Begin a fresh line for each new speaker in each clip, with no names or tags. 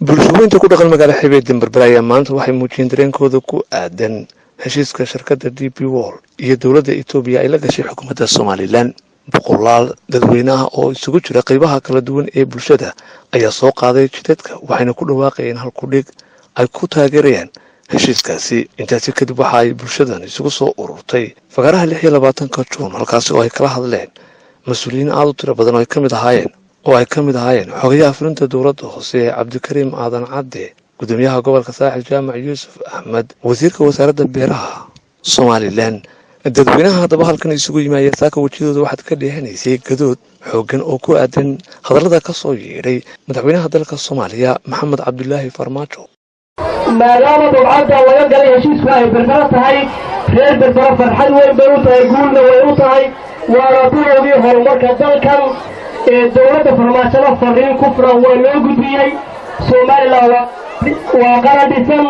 Bulshooyinka ku dhaqan magaala xebeed Berbera ayaa maanta waxay muujiyeen dareenkooda ku aadan heshiiska shirkadda DP World iyo dowladda Itoobiya ay la gashay xukuumadda Somalilan. Boqolaal dadweynaha oo isugu jira qeybaha kala duwan ee bulshada ayaa soo qaaday jidadka, waxayna ku dhawaaqayeen halkudhig ay ku taageerayaan heshiiskaasi. Intaasi kadib waxa ay bulshadan isugu soo ururtay fagaaraha 26-ka Juun, halkaasi oo ay kala hadleen mas-uuliyiin aada u tiro badan oo ay ka mid ahaayeen xogayaha fulinta dowladda hoose ee Cabdikariim Aadan Cadde, gudoomiyaha gobolka Saaxil Jaamac Yuusuf Axmed, wasiirka wasaaradda beeraha Somalilan. Dadweynaha haddaba halkan isugu yimaaya saaka wejiyadooda waxaad ka dheehanaysay gadood xooggan oo ku aadan hadallada ka soo yeedhay madaxweynaha dalka Soomaaliya Maxamed Cabdulaahi Farmaajo.
Maadaama bubcadda laga galay heshiisku ay Berbero tahay, reer Berbero farxad weyn bay u tahay, guulna way u tahay, waana bilowgii horumarka dalkan. Ee dowladda Farmaajona fariin ku furan waa loo gudbiyey. Somalilan waa qaran dhisan,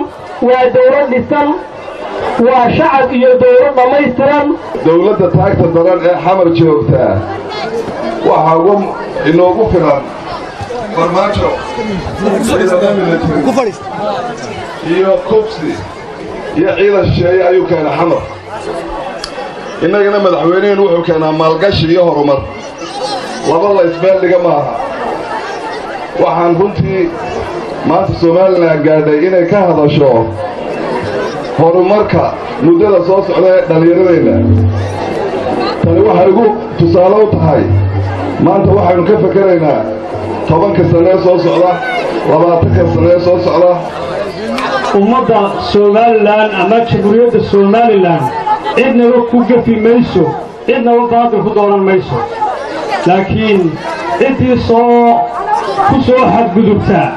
waa dowlad dhisan, waa shacab iyo dowlad dhammaystiran.
Dowladda taagta daran ee Xamar joogtaa waxaa ugu inoogu filan Farmaajo ciidamo military iyo kubsi iyo ciidan shisheeye ayuu keenay Xamar. Innagana madaxweynehenu wuxuu keenaa maalgashi iyo horumar. Laba la isbeeldhiga maaha. Waxaan runtii maanta Somalilan gaadhay inay ka hadasho horumarka muddada soo socda ee dhallinyaradeenna. Tani waxay ugu tusaale u tahay maanta waxaynu ka fekeraynaa 10-ka sannee soo socda, 20-ka sannee soo socda.
Ummadda Somalilan ama Jamhuuriyadda Somalilan cidnaba ku gefi mayso, cidnaba baadil ku dooran mayso, laakiin ciddii soo ku soo xadgudubtaa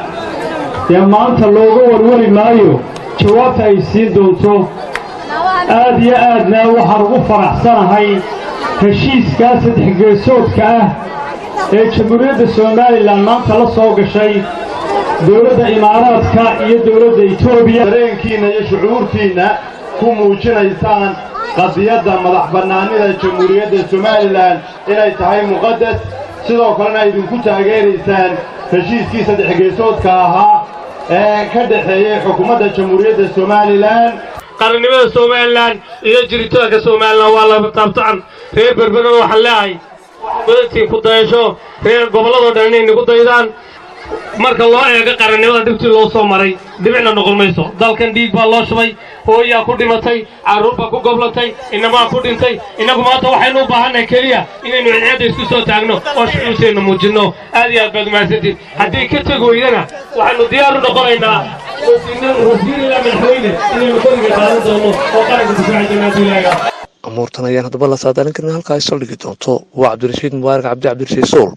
dee maanta looga warwari maayo jawaabta ay siin doonto. Aad iyo aadna waxaan ugu faraxsanahay heshiiskaa saddex geesoodka ah ee Jamhuuriyadda Somalilan maanta la soo gashay dowladda Imaaraadka iyo dowladda Etoobiya.
Dareenkiinna iyo shucuurtiinna ku muujinaysaan qadiyadda madax bannaanida Jamhuuriyadda Somalilan inay tahay muqaddas, sidoo kalena idinku taageeraysaan heshiiskii saddex geesoodka ahaa ee ka dhexeeyey xukuumadda Jamhuuriyadda Somalilan.
Qarannimada Somalilan iyo jiritaanka Somalilan waa laba taabtaan. Reer Berberana waxaan leeyahay mudantiin ku dayasho, reer gobolladoo dhan inay nagu daydaan. Marka loo eego qarannimada dhibtii loo soo maray, dhibicna noqon mayso. Dalkan dhiig baa loo shubay, hooyaa ku dhimatay, carruur baa ku goblatay, inamaa ku dhintay. Innagu maanta waxaynu u baahannahay keliya inaynu cidceedda isku soo taagno oo shucuurteenna muujinno. Aad iyo aad baad umahadsantiin. Haddii ka tegi weydana, waxaynu diyaar u noqonaynaa wasiir ilaa madaxweyne inaynu qoriga qaadan doono oo qaranka difaaci doona hadduu Ilaahay.
Amuurtan ayaan haddaba la saadaalin karin halka ay saldhigi doonto. Waa Cabdirashiid Mubaarak Cabdi, Cabdirashiid Sool,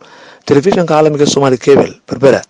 telefishanka caalamiga Somaali Cable, Berbera.